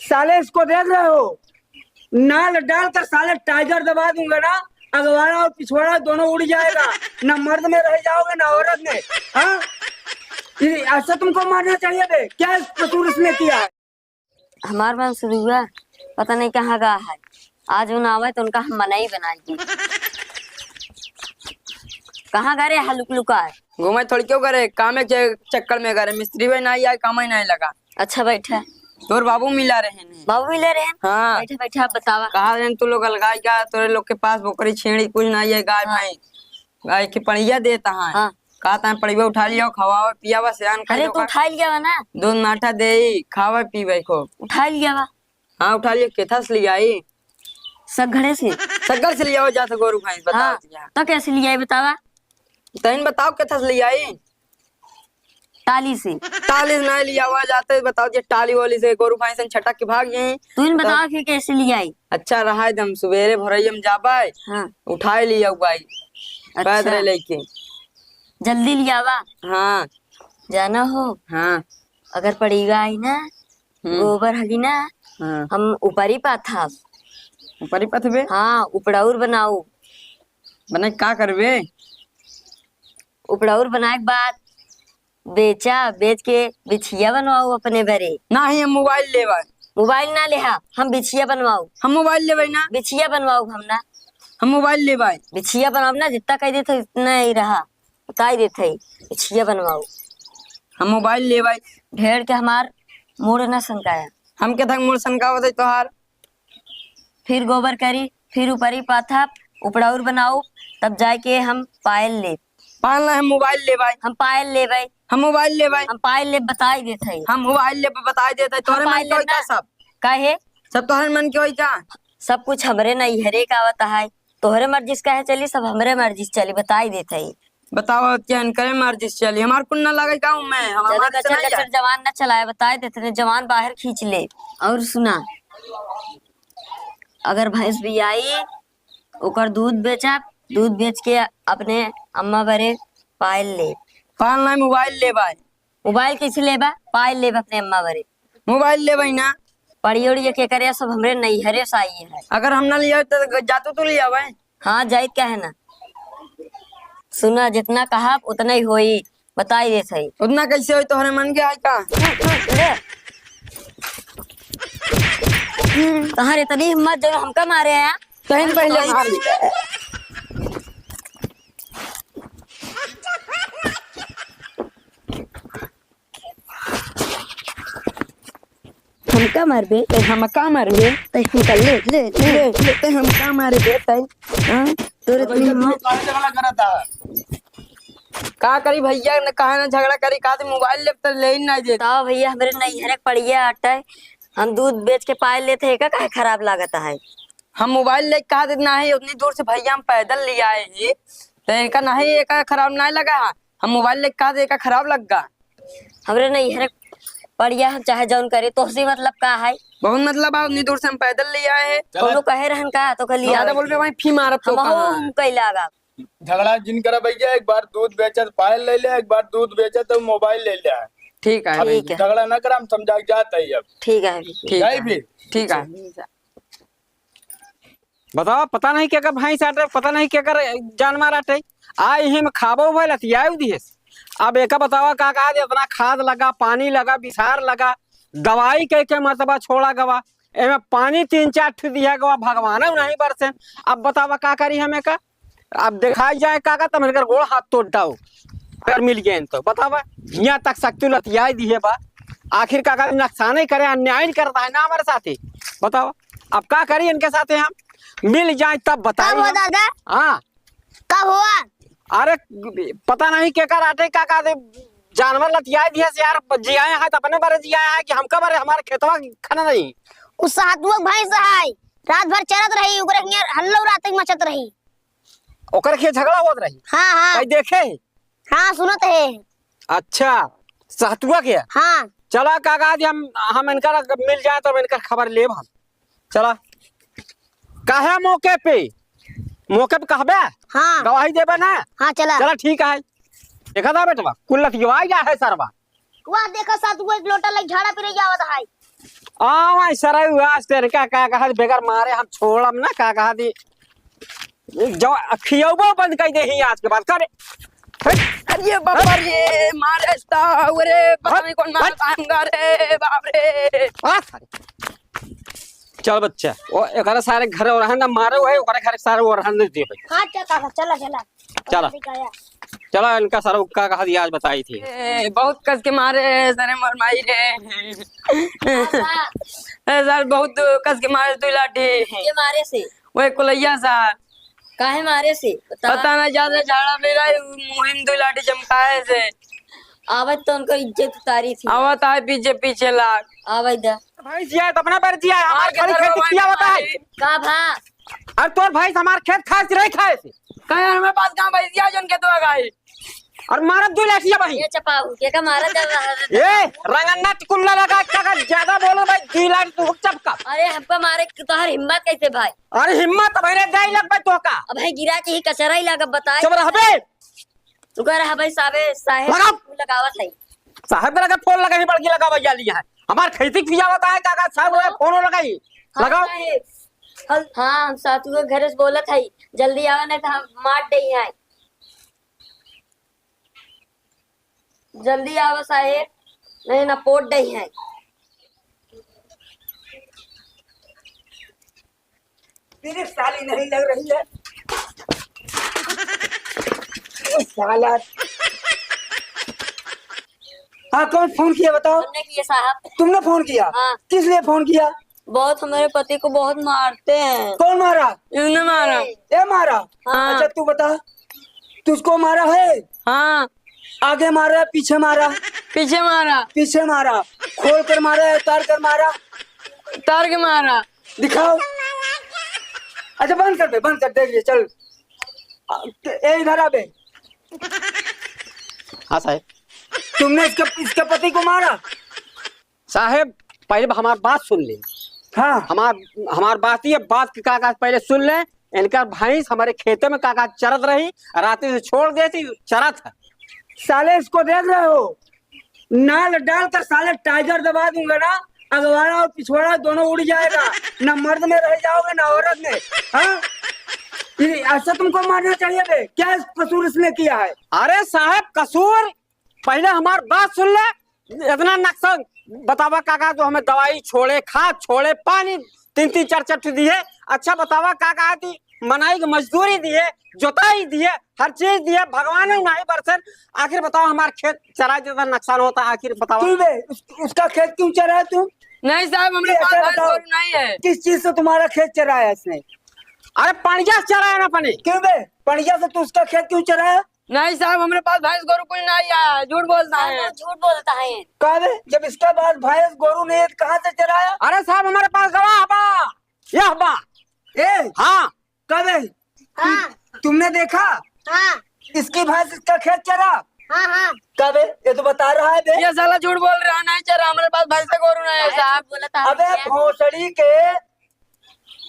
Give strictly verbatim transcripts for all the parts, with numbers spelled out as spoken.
साले, इसको देख रहे हो? नाल डालकर साले टाइगर दबा दूंगा ना, अगवाड़ा और पिछवाड़ा दोनों उड़ जाएगा। ना मर्द में रह जाओगे, ना औरत में। हाँ, ये ऐसा तुमको मारना चाहिए बे? क्या कसूर इसने किया है? हमार बंसुरुआ पता नहीं कहाँ गवा है। आज उ ना आवे तो उनका हम मनई बनाई दी। कहाँ गवा रे हलुक लुका है? घूमे थोड़ी क्यों करे, कामे के चक्कर में करे। मिस्त्री भाई नाहीं आए, कामे नाहीं लगा। अच्छा बैठा। तोर बाबू मिला रहे हैं। बाबू मिला रहे हैं? हाँ। बैठा बैठा, आप बतावा। कहा रहे हैं तू लोग अलगाई का, तोरे लोग के पास बोकरी छेड़ी कुछ नाहीं है, गाय हाँ। भैंस। गाय के पड़िया देता है। हाँ। कहा था पड़िया उठा लिया, खवावा पियावा, सयान कर अरे तू उठा लिया ना। दूध माठा दे, खावा पीवे को। उठा लिया बा। हाँ, उठा लिया, केथा से लियाई? सगड़े से। सगड़ से लियावा जात गोरू भैंस, बताओ हाँ, तो कैसे लियाई बतावा? तहिन बताओ केथा से लियाई? टाली से। टाली से नाहीं लियावा जात, बताओ जे टाली वाली से गोरू भैंस छटक के भाग जाई। तू इन बताओ कि कैसे लियाई? अच्छा रहा एकदम, सुबेरे भोरैया में जाबे, हाँ। उठाए लिया बाई, अच्छा। पैदल लेके। जल्दी लियावा। हाँ। जाना हो? हाँ। अगर पड़िया आई ना, हम्म। गोबर हगी ना, हाँ। हम ऊपरी पाथब। ऊपरी पाथबे? हाँ, उपड़ौर बनाऊ। बना के का करबे? उपड़ौर बनाए के बाद बेचा, बेच के बिछिया बनवाऊ अपने बरे। नाहीं, हम मोबाइल लेबे। मोबाइल ना लेहा, हम बिछिया बनवाऊ। हम मोबाइल लेबे ना। बिछिया बनवाऊ हम ना। हम मोबाइल लेबे। बिछिया बनवाऊ ना, जितना कह देत है उतना ही रहा। बताई देत है, बिछिया बनवाऊ। हम मोबाइल लेबे। ढेर के हमार मूड़ ना सनकाया। हम के थक मूड़ सनकावत है तोहार? फिर गोबर करी, फिर ऊपरी पाथब, उपड़ौर बनाऊ, तब जाए के हम पायल लेब। पायल ना, हम मोबाइल लेबे। हम पायल लेबे। हम मोबाइल लेबे। हम पायल लेब, बताई देत है। हम मोबाइल लेबे, बताई देत है। तोहरे मन के होई का सब? काहे? सब तोहरे मन के होई का? सब कुछ हमरे नैहरे का आवत है। तोहरे मर्जी से काहे चली, सब हमरे मर्जी से चली, बताई देत है। बताओ, क्या इनकरे मर्जी से चली? हमार कुल ना लगे गाँव में, हम ज्यादा हमारे से कचर नहीं कचर है। जवान ना चलाए, बताए देते ने, जवान बाहर खींच ले। और सुना, अगर भैंस भी आई, ओकर दूध बेचा, दूध बेच के अपने अम्मा बरे पायल ले। पायल नहीं, मोबाइल लेबे। मोबाइल कैसे लेबा? पायल लेब अपने अम्मा बरे। मोबाइल लेबे ना। पड़ी उड़ी के करे, सब हमरे नैहरे से आई है। अगर हम ना लिया तो जातू तू लियावे। हाँ, जाइत काहे ना? सुना, जितना कहब उतना ही होई, बताई देत हई। उतना कैसे होई, तोहरे मन के आई का? ले। तोहरे इतनी हिम्मत जो हमका मारे आया। तहन पहले मार। हमका मारबे? ते हमका मारबे? ते हमका ले, ले, ले। ले, ले, ते हमका मारबे? ते, हाँ? तोरे तो भैया, हम तू काहे झगड़ा करत है? का करी भैया, न काहे न झगड़ा करी, का ते मोबाइल लेब त ले ही ना देत। बताओ भैया, हमरे नैहरे के पड़िया आटे, हम दूध बेच के पायल लेत है, का काहे खराब लागत है? हम मोबाइल लेके कहा देत नाही, उतनी दूर से भैया हम पैदल ले आए ही, तो इनका नाही, एका खराब नाही लगा है। हम मोबाइल लेके कहा देत, एका खराब लग गा। हमरे नैहरे पड़िया, हम चाहे जौन करे, तोहसे मतलब का है? बहुत मतलब है, उतनी दूर से हम पैदल ले आए हैं। चला। कौनो कहे रहन का, तो कहली ज्यादा आवे बोल के। बे भाई, फी मारब तो हम कहाँ? हम कई लागा। झगड़ा जिन करा भैया, एक बार दूध बेचत पायल ले ले, एक बार दूध बेचत तो मोबाइल ले ले। ठीक है अब भैया। झगड़ा ना करा, हम समझा के जात है अब। ठीक है भैया। ठीक जाई है। फिर। ठीक है। बताओ, पता नहीं केकर भैंस आटे, पता नहीं केकर जानवर आटे। आ इही में खाबो भइल, अतियाई दिहेस। अब एका बतावा का कहा जे इतना खाद लगा, पानी लगा, बिसार लगा, दवाई कह के मरतबा छोड़ा गवा, एमे पानी तीन चार ठे दिया गवा, भगवान नहीं बरसे। अब बतावा का करी हम एका? अब देखाई जाए का का, तब इनकर गोड़ हाथ तोड़ डाओ, अगर मिल गए तो बतावा। यहाँ तक शक्ति लतियाई दिहे बा, आखिर का का नुकसान ही करे, अन्याय ही करता है ना हमारे साथे। बतावा, अब का करी इनके साथे हम? मिल जाए तब बताई कब हो हम। दादा? हाँ। कब हुआ? अरे, पता नहीं केकर आटे का का दे, जानवर लतियाए दिहे से यार, जियाए है तो अपने बारे जियाए है कि हमका बारे हमारे खेतवा खाना नहीं। उ सातुआ भैंस है, रात भर चरत रही, ओकरे हियां हल्लो रात तक मचत रही। ओकरे खेत झगड़ा होत रही? हाँ, हाँ। कहीं देखे? हाँ, सुनत है। अच्छा, सातुआ के? हाँ। चला काका जी, हम, हम इनकर मिल जाए तो हम इनकर खबर लेब हम। चला। काहे मौके पे? मौके पे कहबे? हाँ। गवाही देबे ना? हाँ, चला। चला, ठीक है। देखा था बेटवा, कुल लतियवा गया है सरवा। वाह, देखा सातुआ एक लोटा लग झाड़ा पे रह जावत है। आ भाई सरऊ, आज तेरे का, का कहा, बेगर मारे हम छोड़म ना, का कहा दी, जो खियौबो बंद कर दे ही आज के बाद, करे। अरे बाबा रे, मारे रे, पता नहीं कौन मार हट। रे, बाप रे। आ, सारे। चल बच्चा, वो एकरा सारे घर और है ना, मारे हुए, ओकरे घर सारे और रहने दे भाई। हाँ, चला, चला, चला। चला। चला, इनका सारा का कहा दिया, आज बताई थी। ए, बहुत कस के मारे, सारे मर माई रे। पापा। ए, सर, बहुत कस के मारे, दो लाठी। ये मारे से? वो एक कोलैया, सर। काहे मारे से? बता। पता ना, ज्यादा झाड़ा मेरा, मुहिम दो लाठी चमकाए से। आवत तो उनको इज्जत उतारी थी। आवत आए पीछे, पीछे लाग। आवत दा। भाई जिया, तो अपना पर जिया, हमार खाली खेत किया बताए। का भा? अरे तोर भाई से हमार खेत खाए से नहीं खाए से। कहे हमारे पास कहाँ भैंसिया जौन खेतवा खाई? और मारत दो लाठिया भाई। ये चपाऊ, के का मारा चल रहा है? ए, रंगन्ना टिकुल्ला लगा, का, का ज्यादा बोलो भाई, दो लाठी तू चपका। अरे हमको मारे की तोहर हिम्मत कैसे भाई? अरे हिम्मत भाई रे, दे लग भाई तो का। अब भाई गिरा के ही कचरा ही लगा बताए। चुप रह बे। रुका रहा भाई साहबे, साहेब लगाओ। लगावत है। साहेब के लगे फोन लगाई, बड़की लगावा जाली है। हमार खेती किया बताए, का, का साहब लगे फोन लगाई। हाँ, लगाओ। साहेब। हल-, हाँ, हम सातुए घरे से बोलत हई, जल्दी आवा, नहीं तो हम मार देई हैं। जल्दी आवा साहेब, नहीं ना पोट देई हैं। तेरे साली नहीं लग रही है। ए साला। हाँ, कौन फोन किया बताओ? हमने किया साहब। तुमने फोन किया? हाँ। किस लिए फोन किया? बहुत, हमारे पति को बहुत मारते हैं। कौन मारा? इन्होंने मारा। ये मारा? हाँ। अच्छा, तू बता, तुझको मारा है? हाँ। आगे मारा, पीछे मारा? पीछे मारा। पीछे मारा। खोल कर मारा या उतार कर मारा? उतार के मारा। दिखाओ। अच्छा, बंद कर दे, बंद कर, देख लिए, चल। आ, ए, इधर आ बे। हाँ साहेब। तुमने इसके, इसके पति को मारा? साहेब, पहले हमार बात सुन ले। हाँ। हमार, हमार बात, ये बात के का, का पहले सुन ले। इनका भैंस हमारे खेते में का, का चरत रही, रात से छोड़ देती, चरत है। साले, इसको देख रहे हो? नाल डाल कर साले टाइगर दबा दूंगा ना, अगवाड़ा और पिछवाड़ा दोनों उड़ जाएगा। ना मर्द में रह जाओगे, ना औरत में। हाँ? ये ऐसा तुमको मारना चाहिए बे? क्या कसूर इसने किया है? अरे साहेब, कसूर पहले हमार बात सुन ले। इतना नक्शा बतावा काका, जो हमें दवाई छोड़े, खाद छोड़े, पानी तीन तीन चार चार ठो दिए। अच्छा बतावा काका, कि मनाई के मजदूरी दिए, जोताई दिए, हर चीज दिए, भगवान ही नहीं बरसन। आखिर बताओ, हमार खेत चराए जितना नुकसान होता, आखिर बताओ। क्यों बे? उस, उसका खेत क्यों चराया तू? नहीं साहब, हमरे ये पास अच्छा भैंस बताओ, गोरू नहीं है। किस चीज से तुम्हारा खेत चराया इसने? अरे, पड़िया से चराया ना अपने। क्यों बे? पड़िया से तू उसका खेत क्यों चराया? नहीं साहब, हमरे पास भैंस गोरू कुछ नहीं है, झूठ बोलता है। साहब, वो झूठ बोलता है। का बे, जब इसके पास भैंस गोरू नहीं है, तो कहाँ से चराया? अरे साहब, हमारे पास गवाह बा, यह बा। ए, हाँ। का बे, हाँ। तुमने देखा? हाँ। इसकी भैंस इसका खेत चरा? हाँ, हाँ। का बे, ये तो बता रहा है बे। ये साला झूठ बोल रहा है, नहीं चरा, हमारे पास भैंस गोरू नहीं है साहब। अबे भोसड़ी के,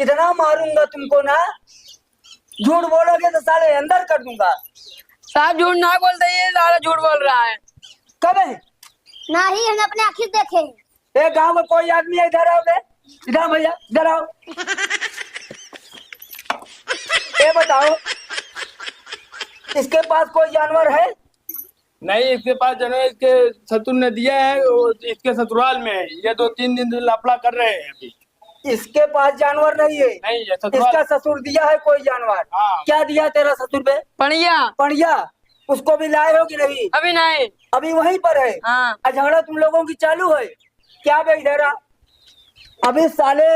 इतना मारूंगा तुमको ना, झूठ बोलोगे तो साले अंदर कर दूंगा। साहब झूठ ना बोलते, ये साला झूठ बोल रहा है। कबे? नहीं, हम अपने आँखी से देखे हैं। ए, गांव में कोई आदमी है, इधर आओ बे, इधर आओ भैया, इधर आओ। ये बताओ, इसके पास कोई जानवर है? नहीं, इसके पास जानवर, इसके ससुर ने दिया है, वो इसके ससुराल में है। ये दो तीन दिन से लफड़ा कर रहे हैं अभी। इसके पास जानवर नहीं है। नहीं है, ससुराल। इसका ससुर दिया है कोई जानवर। हाँ। क्या दिया तेरा ससुर बे? पड़िया। पड़िया। उसको भी लाए हो कि नहीं? अभी नहीं। अभी वहीं पर है? हाँ। आ, झगड़ा तुम लोगों की चालू है? क्या बे इधर आ? अभी साले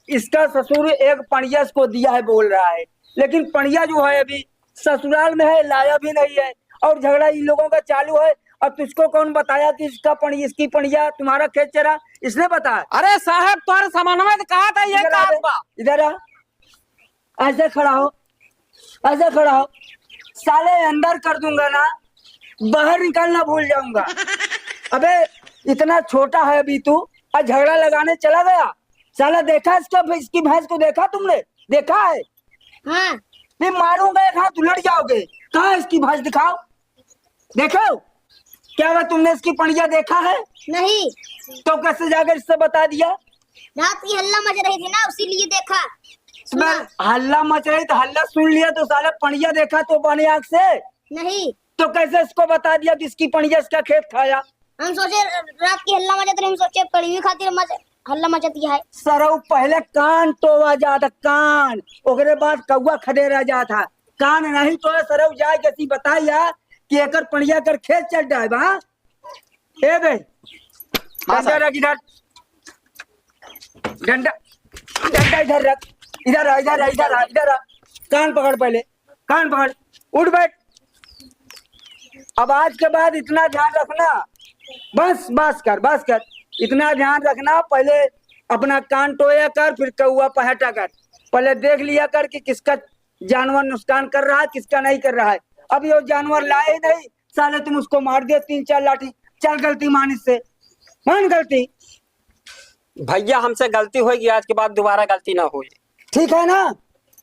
इसका ससुर एक पड़िया इसको दिया है बोल रहा है, लेकिन पड़िया जो है अभी ससुराल में है, लाया भी नहीं है और झगड़ा इन लोगों का चालू है। और तुझको कौन बताया कि इसका पड़िया, इसकी पड़िया तुम्हारा खेत चरा, इसने बताया? अरे साहब, तोहरे सामनवा से कहा था ये इधर आ काम बे, बा। इधर आ, ऐसे खड़ा हो, ऐसे खड़ा हो, साले अंदर कर दूंगा ना, बाहर निकालना भूल जाऊंगा। अबे इतना छोटा है अभी तू, और झगड़ा लगाने चला गया। साला देखा इसका, इसकी भैंस को देखा तुमने? देखा है? हाँ। नहीं मारूंगा एक हाथ, उलट जाओगे। कहाँ है इसकी भैंस, दिखाओ, देखो। क्या हुआ, तुमने इसकी पड़िया देखा है? नहीं। तो कैसे जाकर इससे बता दिया? रात की हल्ला मच रही थी ना, उसी लिए देखा। सुना। हल्ला मच रही तो हल्ला सुन लिया तो साला पणिया देखा तो बने आँख से? नहीं। तो कैसे इसको बता दिया कि इसकी पणिया इसका खेत खाया? हम सोचे रात की हल्ला मचत रही, हम सोचे पणिया खातिर मच-, हल्ला मचत है। सरऊ पहले कान टोवा जात, कान, ओकरे बाद कौआ खदेरा जात है। कान नहीं टोवा सरऊ जाए के सी बताइया कि एकर पणिया कर खेत चल जाए बा। ए बे, हाँ डंडा सर। रख इधर, डंडा, डंडा इधर रख, इधर आ, इधर आ, इधर आ, इधर आ। कान पकड़ पहले, कान पकड़, उठ बैठ। अब आज के बाद इतना ध्यान रखना, बस, बस कर, बस कर, इतना ध्यान रखना, पहले अपना कान टोया कर, फिर कौआ पहटा कर, पहले देख लिया कर कि किसका जानवर नुकसान कर रहा है, किसका नहीं कर रहा है। अब यो जानवर लाए ही नहीं, साले तुम उसको मार दिया तीन चार लाठी, चल गलती मान इससे, मान गलती। भैया, हमसे गलती होगी, आज के बाद दोबारा गलती ना होए। ठीक है ना?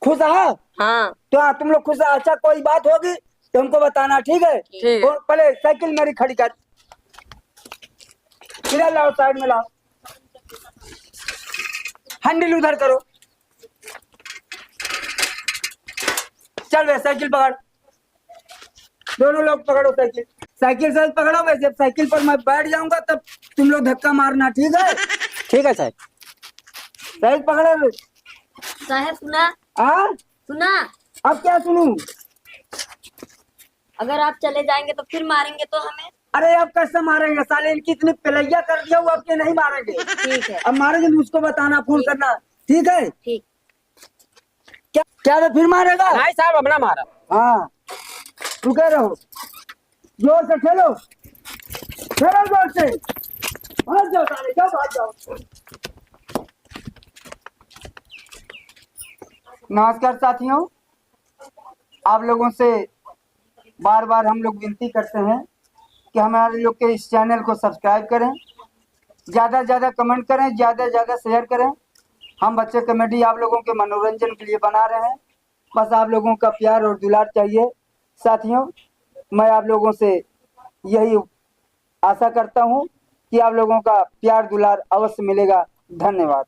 खुश है? हाँ। तो हाँ, तुम लोग खुश है। अच्छा, कोई बात होगी तो हमको बताना, ठीक है? ठीक है। और पहले साइकिल मेरी खड़ी कर, इधर लाओ, साइड में लाओ, हैंडल उधर करो, चल बे, साइकिल पकड़, दोनों लोग पकड़ो साइकिल। साइकिल सही पकड़ो बे, जब साइकिल पर मैं बैठ जाऊंगा तब तुम लोग धक्का मारना, ठीक है? ठीक है साहब। सही पकड़ो बे। साहब सुना। हाँ? सुना। अब क्या सुनूं? अगर आप चले जाएंगे तो फिर मारेंगे तो हमें। अरे अब कैसे मारेंगे साले, इनकी इतनी पिलैया कर दिया, वो अब के नहीं मारेंगे। ठीक है। अब मारेंगे तो उसको बताना, फोन ठीक। करना, ठीक है? ठीक। क्या, क्या बे फिर मारेगा? नहीं साहब, अब ना मारा। हाँ, रुके रहो, जोर से ठेलो, ठेलो जोर से, भाग जाओ साले, जाओ, भाग जाओ। नमस्कार साथियों, आप लोगों से बार बार हम लोग विनती करते हैं कि हमारे लोग के इस चैनल को सब्सक्राइब करें, ज़्यादा से ज़्यादा कमेंट करें, ज़्यादा से ज़्यादा शेयर करें। हम बच्चे कॉमेडी आप लोगों के मनोरंजन के लिए बना रहे हैं, बस आप लोगों का प्यार और दुलार चाहिए। साथियों, मैं आप लोगों से यही आशा करता हूँ कि आप लोगों का प्यार दुलार अवश्य मिलेगा। धन्यवाद।